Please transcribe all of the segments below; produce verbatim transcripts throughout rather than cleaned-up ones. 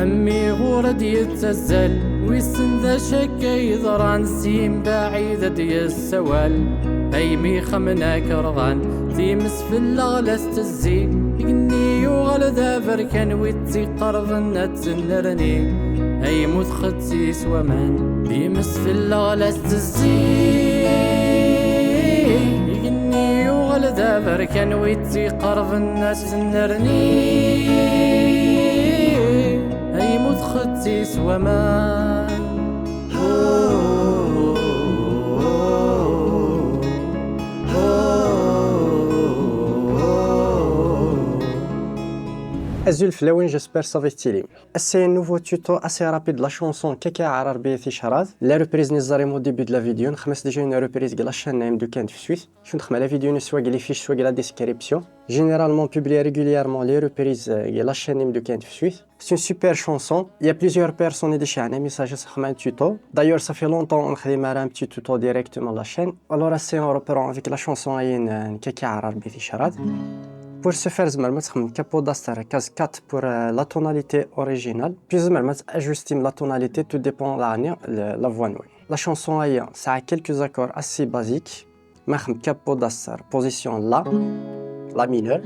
Mmi ɣur ad yettazzal, wissen d acu akka yeḍran, si mbaɛid ad d-yessawal. Ay mi xemmen akerɣan, times fell-aɣ la s-tezzi. Igenni yuɣal d aberkan, wi tt-iqerben ad tennerni. Ay mu txetti s waman, times fell-aɣ la s-tezzi. Igenni yuɣal d aberkan, wi tt-iqerben ad tennerni. Ay mu txetti s waman. Azul fell-awen, j'espère ça va être. Ass-a, un nouveau tuto assez rapide, la chanson Kaka Arar Beyet Icrad. La reprise n Zari au début de la vidéo, nxemmes déjà une reprise de la chaîne Naim Dukan de suite. Cun xemla vidéo n swag les fiches, swag la description. Généralement, publié régulièrement les reprises, euh, de la chaîne Naim Dukan de suite. C'est une super chanson. Il y a plusieurs personnes qui disent un message sur un tuto. D'ailleurs, ça fait longtemps qu'on fait un petit tuto directement la chaîne. Alors, c'est on reprend avec la chanson Ayen, euh, Kaka Arar Beyet Icrad. Pour ce faire, زمر ما تخمم كابو داستر كاز quatre pour, euh, la tonalité originale. Puis زمر ما تاجوستيم la tonalité, tout dépend la, la, la voix نوي. La chanson Ayen, ça a quelques accords assez basiques. ما خم كابو داستر, position la, la mineur.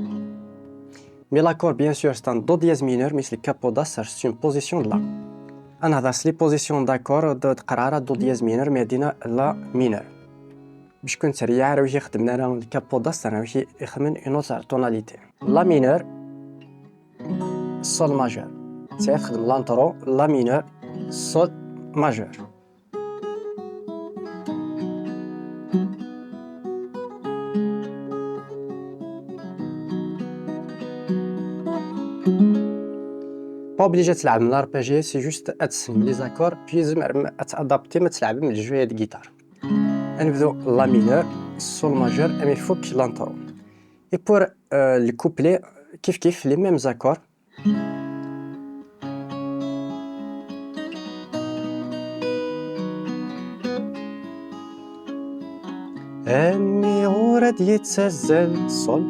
Mais l'accord, bien sûr, c'est un do dièse mineur, mais le كابو داستر, c'est une position de la. أنا هذا c'est les positions d'accord, de قرارة do dièse mineur, mais دينا la mineur. باش كنت رياع راه يخدم لنا الكابو داستر، راه يخمم une autre tonalité. La mineur, sol majeur. سيخدم l'intro, la mineur, sol majeur. Pas obligé تلعب من l'arpeggié, c'est juste ad تسمع les accords, puis زعما ad تادابتي, ما تلعب من الجوية de guitare. نبدو la mineur, sol majeur, أمي فوق l'intro. Et pour, euh, le couplet, كيف كيف les mêmes accords. أمي غورة ديت سزل sol.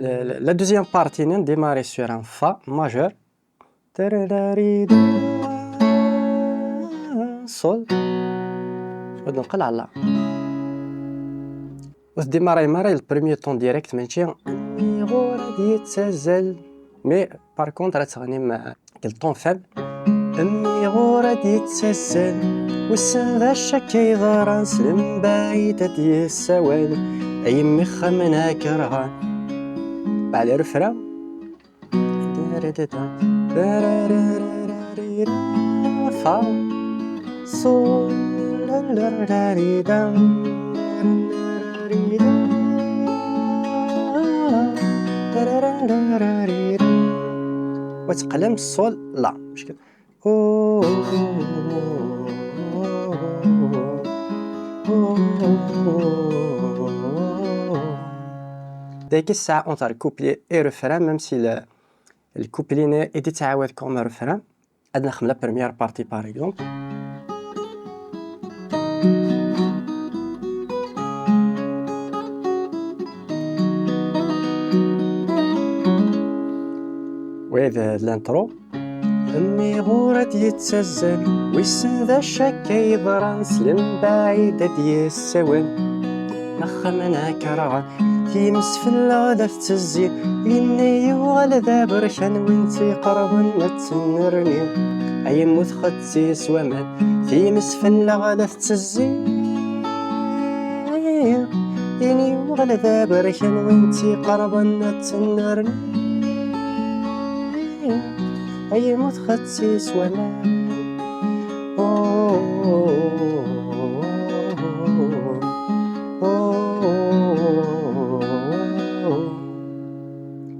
La, la, la deuxième partie, on démarre sur un fa majeur. Sol. ونقل على la. وتديماري ماري le premier ton direct, ماشي أمي غورة ديت سزل. Mais par contre, راه تغني مع le ton faible. أمي غورة ديت سزل. وسن ذا الشك يضران سلم بعيد يسوال. أيمي خمنا كرهان. بعد الرفرة. Fa, sol, la, la, la, ri, da. وتقلم sol la. مشكل. دايك الساعة entre couplet et refrain, même si le, le couplet ني إدي تعاود comme refrain. عندنا خملة première partie, par exemple. وهذا l'intro. أمي غورة يتسزل, ويسن ذا الشك يضران, سلم بعيد يسوان. نخمنا كرغان, تيمس في الغدا تزي, إني يوغل ذا بركان, وانتي قربن نتنرني. أي موت خدتي سوامان, تيمس في الغدا تزي. إني يوغل ذا بركان, وانتي قربن نتنرني. أي موت خدتي سوامان.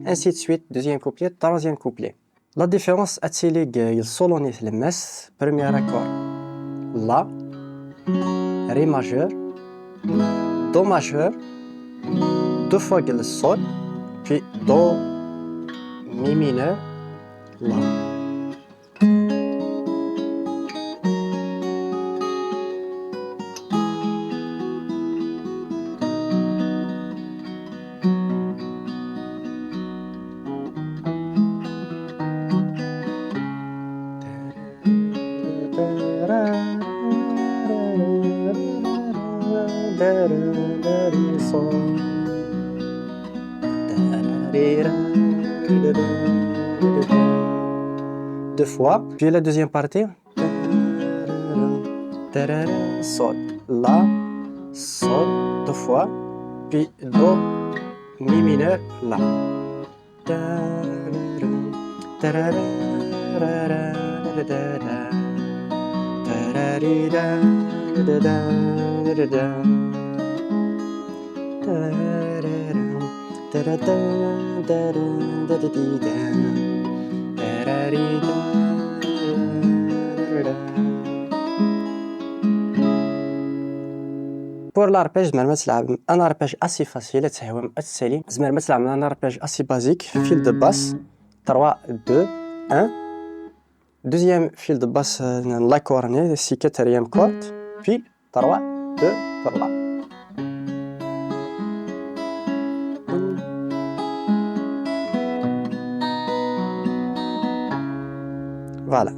Ainsi de suite, deuxième couplet, troisième couplet. La différence, ad tili deg le solo n tlemmast, premier accord, la, ré majeur, do majeur, deux fois le sol, puis do, mi mineur, la. Deux fois, puis la deuxième partie. Sol, la, sol, deux fois, puis do, mi mineur, la. Pour l'arpège, tzemrem ad tleɛbem un arpège assez facile, ad tessewwem, ad tessalim. Tzemrem ad tleɛbem un arpège assez basique, fil de basse, trois, deux, un. Deuxième fil de basse, euh, n l'accord-nni, c'est quatrième corde, puis trois, deux, trois. Voilà.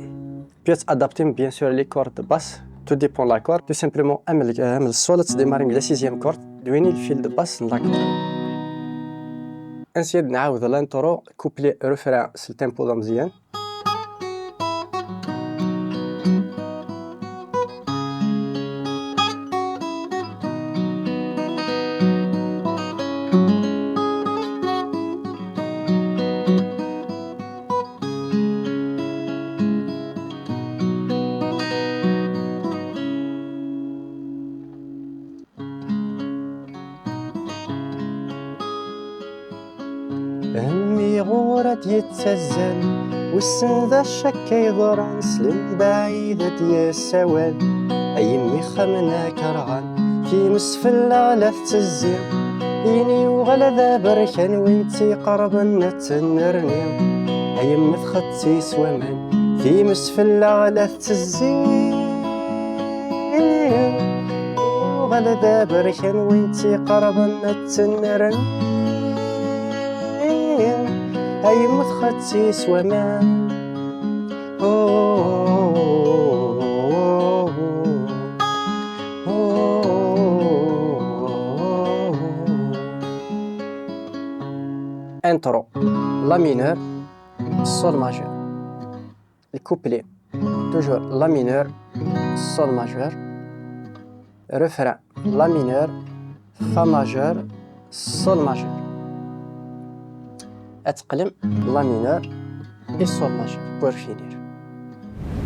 Puis ad adaptem bien sûr les cordes basses, tout dépend de l'accord. Tout simplement, am l-, am le sol, ad tdémarrem la sixième corde, d win i le fil de basse n l'accord. Ad nɛawed l'intro, couplet, refrain, s le tempo d ameẓyan. Mmi ɣur ad yettazzal, wissen d acu akka yeḍran, s lembaɛid ad d-yas awal. Ay mmi xemna kerhan, times fell-aɣ la tettezzi. Ini uɣal d aberkan, win tt-iqerben ad tennerni. Ay mmi txetti s waman, times fell-aɣ la tettezzi. Uɣal d aberkan, win tt-iqerben ad tennerni. Ay mmi txetti s waman. Intro. La mineur, sol majeur. Le couplet, toujours la mineur, sol majeur. Refrain, la mineur, fa majeur, sol majeur. Ad teqlem la mineur et sol majeur pour finir.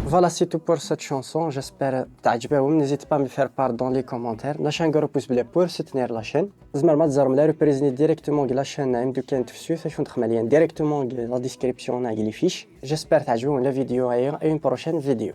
Voilà, c'est tout pour cette chanson. J'espère تعجبكم. N'hésitez pas à me faire part dans les commentaires. Lâchez un gros pouce bleu pour soutenir la chaîne. Tzemrem ad teẓrem la reprise-nni directement deg la chaîne n Amdukal n Tefsut, acu n texmaliyen directement deg la description neɣ deg les fiches. J'espère تعجبكم la vidéo et une prochaine vidéo.